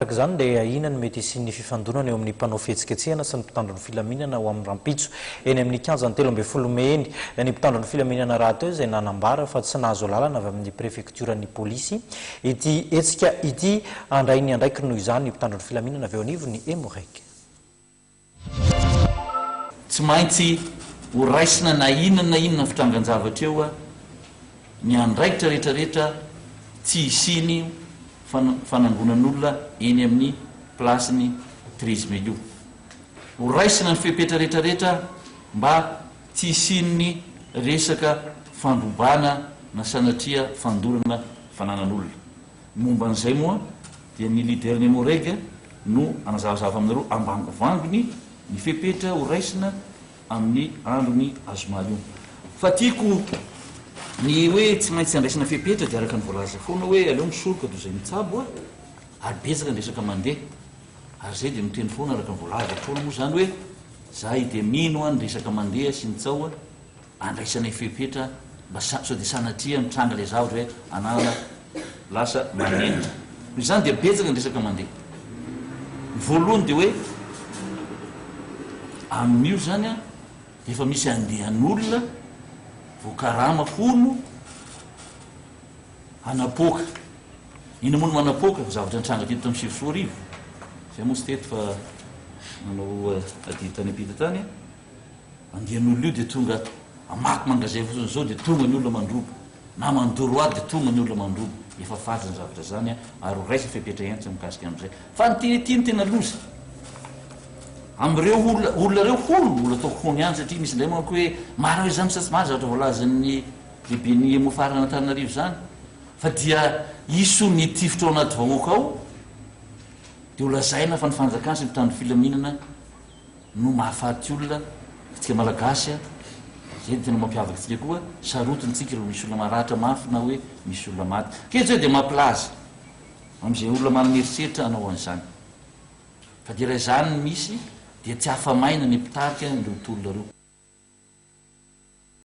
Araka izany dia ahiana ny mety hisian'ny fifandonana eo amin'ny mpanao fihetsiketsehana sy ny mpitandro ny filaminana ho amin'ny rahampitso eny amin'ny kianjan'ny 13 mey eny. Ny mpitandro ny filaminana rahateo izay nanambara fa tsy nahazo alalana avy amin'ny prefektioran'ny polisy ity hetsika ity. Handray ny andraikiny noho izany ny mpitandro ny filaminana avy eo anivon'ny Emmo-Reg. Tsy maintsy ho raisina na inona na inona fitrangan-javatra eo ny andraikitra rehetrarehetra tsy hisian'io fanangonan'olona eny amin'ny place-n'ny 13 mai io. Ho raisina ny fepetra rehetrarehetra mba tsy hisian'ny resaka fandrobana na sanatria fandorana fananan'olona. Ny momba an'izay moa dia ny leader ny Emmo-Reg no hanazavazava aminareo ambangovangony ny fepetra ho raisina amin'ny andron'ny azoma io. Fa tiako ny hoe tsy maintsy andraisana fepetra dia araka ny voalaza foana hoe aleo misoroka toy izay mitsabo a! ary betsaka ny resaka mandeha ary izay dia miteny foana araka ny voalaza foana moa izany hoe zahay dia mino an ny resaka mandeha sy ny tsaho a! andraisanay fepetra mba sao dia sanatria mitranga ilay zavatra hoe ananana lasa manenina. Noho izany dia betsaka ny resaka mandeha. Ny voalohany dia hoe amin'io izany an, dia efa misy andian'olona voakarama hono hanapoaka. Inona moa no manapoaka? Ny zavatra nitranga teto tamin'ny 2009. Izay moa tsy teto fa nanao adidy tany am-pita tany. Andian'olona io dia tonga hamaky mangazay fotsiny izao dia tonga ny olona mandroba, na mandoro ady dia tonga ny olona mandroba. Efa fady izany zavatra izany ary ho raisina fepetra hentitra mikasika an'izay. Fa ny tena ity no tena loza. Amin'ireo olona olona ireo hono, mbola ataoko hono ihany satria misy indray manko hoe marina ve izany sa tsy marina zavatra voalazan'ny lehiben'ny Emmo-Farana Antananarivo izany fa dia hisy hono hitifitra ao anaty vahoaka ao dia ho lazaina fa ny fanjakana sy ny mpitandro filaminana no mahafaty olona tsika malagasy a, zay no tena mampiavaka antsika koa, sarotiny tsika rehefa misy olona maratra mafy na hoe misy olona maty, kely zay dia mampilaza amizay olona manana eritreritra hanao an'izany, fa dia raha izany no misy dia tsy afa-maina ny mpitarika an'ireo tolona ireo.